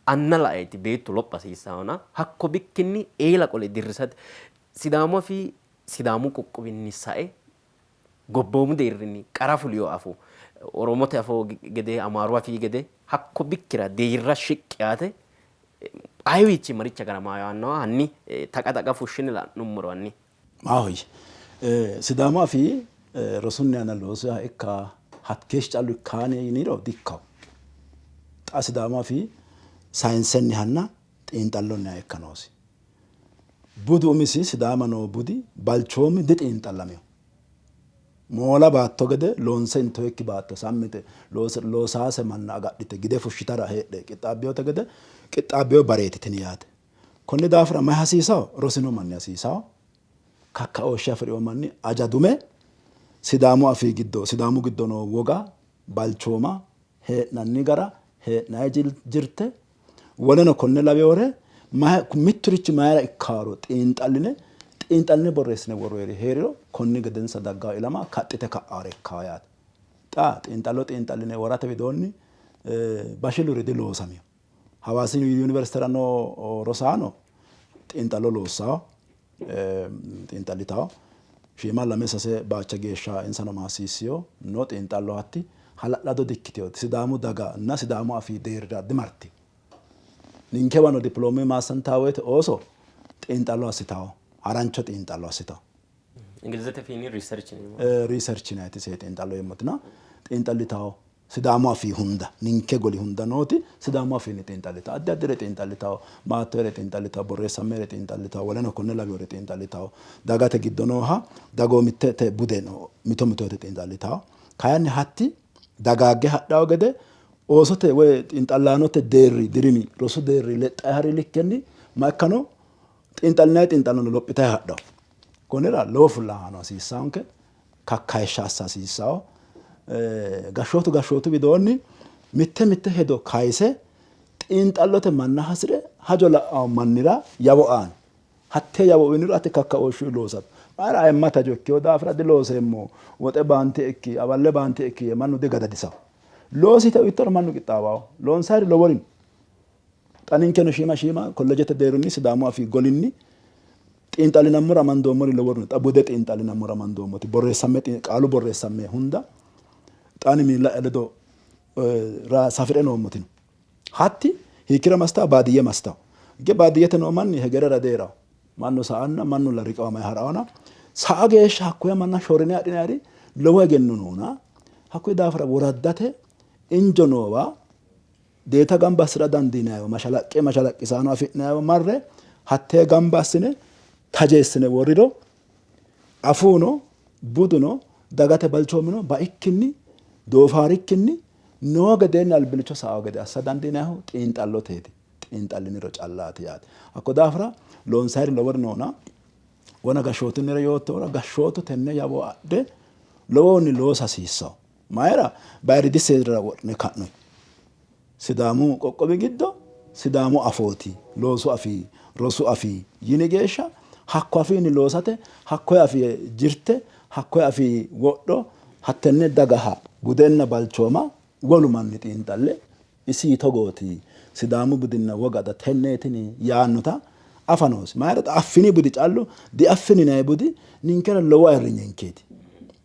anna laeeti beettu lopha hasiissannona hakko bikkinni eela qole dirrisate Sidaamu afii Sidaamu qoqqowinni sae gobboomu deerrinni qara fulino afoo Oromote afoo gede, Amaaru afii gede hakko bikkira deerra shiqqi yaate ayewiichi marichi agarama yaannoha hanni taqa taqa fushshine la'nummoro hanni. Maahoyye. Sidaamu afii rosunni aana loosiha ikka hakkeeshshi callu ikkaani yiniro dikkanno. Xa Sidaamu afii sayinsennihanna xiinxallonniha ikka noosi. Budu umisi Sidaama noo budi balchoomi dixiinxallamino. Moola baatto gede loonse intoyikki baatto sammite loosaase manna agadhite gide fushshitara heedhe qixxaabbinote gede qixxaabbino bareeti tini yaate. Konni daafira mayi hasiisawo? Rosino manni hasiisawo. Kakkaooshshe afi'rino manni aja dume Sidaamu afii giddo Sidaamu giddo noo woga, balchooma, hee'nanni gara, hee'nayi jirte Woleno konne lawinore mitturichi mayira ikkaaro xiinxalline xiinxalline borreessine worroyiri hee'riro konni gedensa daggawo ilama kaxxite ka'aare ikkawo yaate. Xa xiinxallo xiinxalline worate widoonni bashiluri diloosamino. Hawaasi Yuniversitera noo rosaano xiinxallo loossawo, xiinxallitawo. Shiima lame sase baacha geeshsha insano maassiissino no xiinxallo hatti hala'lado dikkitino. Sidaamu daga nna Sidaamu afii deerrira dimartino. Ninkewano dipiloome maassantawo woyte ooso xiinxallo assitawo, harancho xiinxallo assitawo. Ingilizete afiinni research yineemmo. Research yinayiti ise xiinxallo yeemmotina xiinxallitawo. Sidaamu afii hunda, ninke goli hunda nooti Sidaamu afiinni xiinxallitawo. Addi addire xiinxallitawo. Maattoyere xiinxallitawo, borreessammere xiinxallitawo, woleno konne lawinore xiinxallitawo. Dagate giddo nooha dagoomittete bude mito mito woyte xiinxallitawo. Kayinni hatti dagaagge hadhawo gede oosote woy xiinxallaanote deerri dirimi rosu deerri lexxayi hari likkenni ma ikkano xiinxallinanni xiinxallono lophitayi hadhawo. Konnira lowo fullahaano hasiissawonke, kakkayishsha assa hasiissawo. Gashshootu gashshootu widoonni mitte mitte hedo kayise xiinxallote manna hasire hajo la'awo mannira yawo aano. Hattee yawo uyiniro ati kakkaooshshuyi loosatto. Mayira ayimmate hajo ikkewo daafira dilooseemmo, woxe baantie ikki, awalle baantie ikki yee mannu digadadisawo. Loosi yite uyittoro mannu qixxaawawo. Loonsayiri lowori no. Xa ninkeno shiima shiima kollejete deerrinni Sidaamu afii golinni xiinxallinammora amandoommori lowori no. Xa bude xiinxallinammora amandoommoti borreessamme qaalu borreessamme hunda xa ani miilla'ya ledo safi're noommoti no. Hatti hiikkira massitawo? Baadiyye massitawo. Hige baadiyyete noo manni hegerera dihee'rawo. Mannu sa''anna mannulla riqiwamayi ha'rawona sa'a geeshsha hakkoye manna shorrine adhinayiri lowo egenno noona hakkuyi daafira woraddate injo noowa deeta gamba assi'ra dandiinayiwa mashalaqqe mashalaqqisaano afi'nayiwa marre hattee gamba assine tajeessine worriro afuuno buduno dagate balchoomino baikkinni doofaarikkinni noo gedeenni albillicho sa'anno gede assa dandiinannihu xiinxalloteeti, xiinxalliniro callaati yaate. Hakko daafira loonsayiri lowori noona wona gashshootunnire yoottohura gashshootu tenne yawo adhe lowohunni loosa hasiissanno. Mayira? Bayiriidi seerira wodhine ka'noyi. Sidaamu qoqqowi giddo Sidaamu afooti loosu afii, rosu afii yini geeshsha hakko afiinni loosate hakkoye afii jirte, hakkoye afii wodho hattenne dagaha budenna balchooma wolu manni xiinxalle isi togooti Sidaamu budinna woga da tenneetini yaannota afa noosi. Mayira xa affini budi callu diaffini yinanni budi ninkera lowo ayirrinyenkeeti.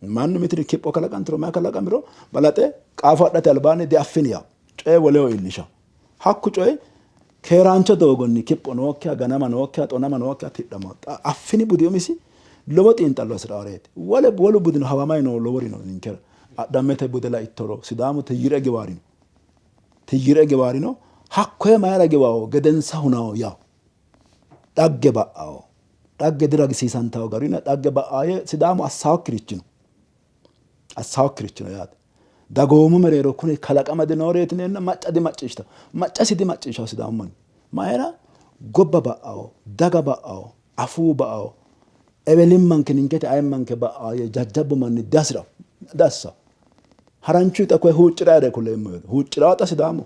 Mannu mitiri kipho kalaqanturo mayi kalaqamiro balaxe qaafo adhate albaanni diaffini yawo. Coye woleho iillishawo. Hakku coyi keeraancho doogonni kipho nookkiha, ganama nookkiha, xonama nookkiha tidhamawo. Xa affini budi umisi lowo xiinxallo hasi'raworeeti. Wole wolu budino hawamayi noo lowori no ninkera. Adhammete bude laittoro Sidaamu tiyyi're giwaarino. Tiyyi're giwaarino. Hakkoye mayira giwawo? Gedensa hunawo yawo. Dhagge ba'awo. Dhagge diragisiisantawo garina dhagge ba'awo yee Sidaamu assawokkirichi no. Assawokkirichi no yaate. Dagoomu mereero kuni kalaqama dinooreeti yineenna macca dimacciishshawo. Maccasi dimacciishshawo Sidaamu manni. Mayira? Gobba ba'awo, daga ba'awo, afuu ba'awo, ewelimmanke ninkete ayimmanke ba'awo yee jajjabbu manni dihasi'rawo, diassawo. Haranchu xa koye huucci'rayire kuleemmo. Huucci'rawo xa Sidaamu.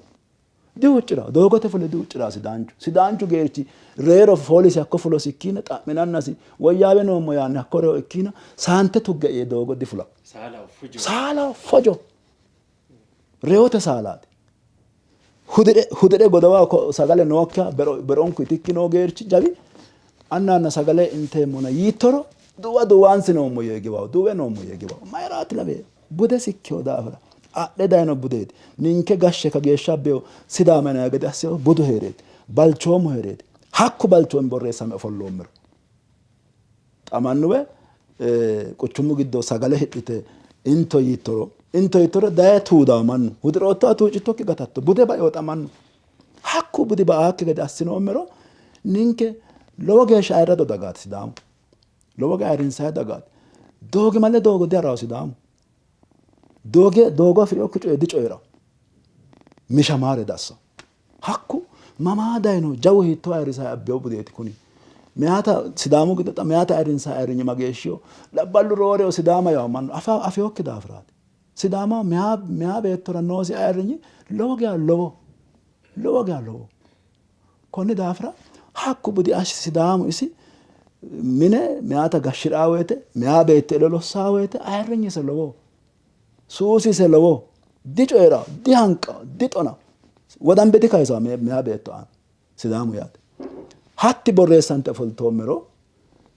Dihuucci'ranno. Doogote fule dihuucci'ranno Sidaanchu. Sidaanchu geerchi reyiro foolisi hakko fulosi ikkiina xa'minannasi woyyaawe noommo yaanni hakko reyo ikkiina saante tugge yee doogo difulanno. Saalaho fojo. Reyote saalaati. Hudire hudire godowa sagale nookkiha beronku itikki noo geerchi jawi anna anna sagale inteemmona yiittoro duwa duwaansi noommo yee giwawo duwe noommo yee giwawo. Mayiraati lawe Budesi ikkino daafira adhe dayino budeeti. Ninke gashshe kageeshsha abbeyo Sidaama yinanni gede assinohu budu hee'reeti, balchoomu hee'reeti. Hakku balchoomi borreessame ofolloommero xa mannuwe quchumu giddo sagale hidhite into yiittoro into yiittoro daye tuudawo mannu hudiroottoha tuucittokki gatatto bude baeo xa mannu hakku budi ba''aakki gede assinoommero ninke lowo geeshsha ayirrado dagaati Sidaamu. Lowo geya ayirrinsanni dagaati. Doogimale doogo diha'ranno Sidaamu. Dooge doogo afi'rinokki coye dicoyi'ranno. Mishamaare dassanno. Hakku mamaa dayino jawu hiittoo ayirrisayi abbeyo budeeti kuni. Meyaata Sidaamu giddo xa meyaata ayirrinsayi ayirrinyi mageeshshiho? Labballu rooreho Sidaama yawo mannu afa afiyokki daafiraati. Sidaamaho meyaa meyaa beettora noosi ayirrinyi lowo geya lowo lowo geya lowo. Konni daafira hakku budi Sidaamu isi mine meyaata gashshi'raa woyte meyaa beetto ele lossaa woyte ayirrinyise lowoho, suusise lowoho, dicoyi'rawo, dihanqawo, dixonawo, wodanbe dikayisawo meyaa beetto aana Sidaamu yaate. Hatti borreessante ofoltoommero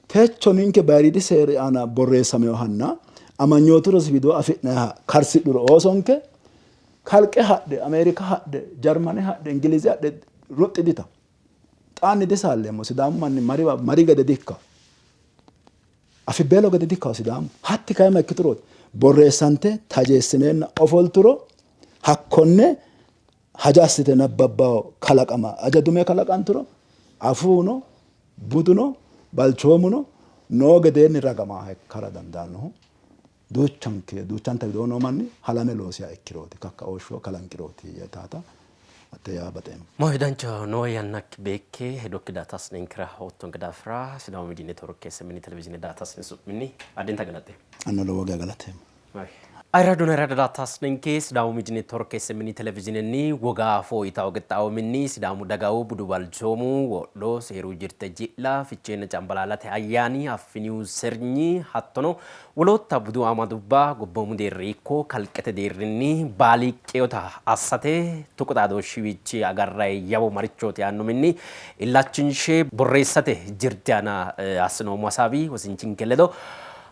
techo ninke bayiriidi seeri aana borreessaminohanna amanyootu rosi widoo afi'nayiha karsidhuro oosonke kalqe hadhe Ameerika hadhe Jarmane hadhe Ingilize hadhe ruxxi dita. Xaanni disaalleemmo Sidaamu manni mariwa mari gede dikkawo. Afibbeelo gede dikkawo Sidaamu. Hatti kayima ikkiturooti borreessante tajeessineenna ofolturo hakkonne haja assite nabbabbawo kalaqama aja dume kalaqanturo afuuno buduno balchoomuno noo gedeenni ragamaha ikkara dandaannohu duuchanke duuchanta widoo noo manni halame loosiha ikkirooti kakkaooshsho kalanqirooti yetaata hatte yaa baxeemmo. Moohi danchaho noo yannakki beekke hedokki daatasni ninkera oottonke daafira Sidaamu Miidiyi Neetworke SMN Televizhiine daatasni su'minni addinta galaxxeemmo. Anno lowo geya galateemmo. Maahi. Ayirraduna ayirradadaataasnenke Sidaamu Miidi Network SMN Televizinenni woga fooyitawo qixxaawo minni Sidaamu dagawu budu balchoomu wodho seeru jirte ji'la Ficheenna Cambalaalate ayyaani affiniyu sirnyi hattono wolootta budu amadubba gobboomu deerri ikko kalqete deerrinni baaliiqqeyota assate tuqu xaadooshshiwiichi agarrayi yawo marichooti yaanno minni illachinshe borreessate jirte aana assinoommo hasaawi wosinchinke ledo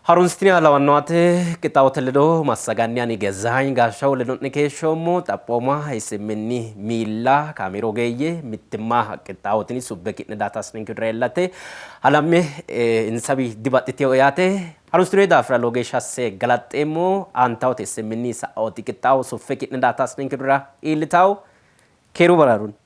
Harunsitiniha lawannoate qixxaawote ledo massaganni ani Gezahany Gaashshaw ledo'ne keeshshoommo. Xaphooma SMN miilla, kaameeru ogeeyye, mittimma qixxaawotini subbe ki'ne daataasininke widira iillate halamme insawi dibaxxitino yaate. Harunsitinoe daafira lowo geeshsha asse galaxxeemmo. Aantawote SMN sa'ooti qixxaawo suffe ki'ne daataasininke widira iillitawo. Keeru baraarunni.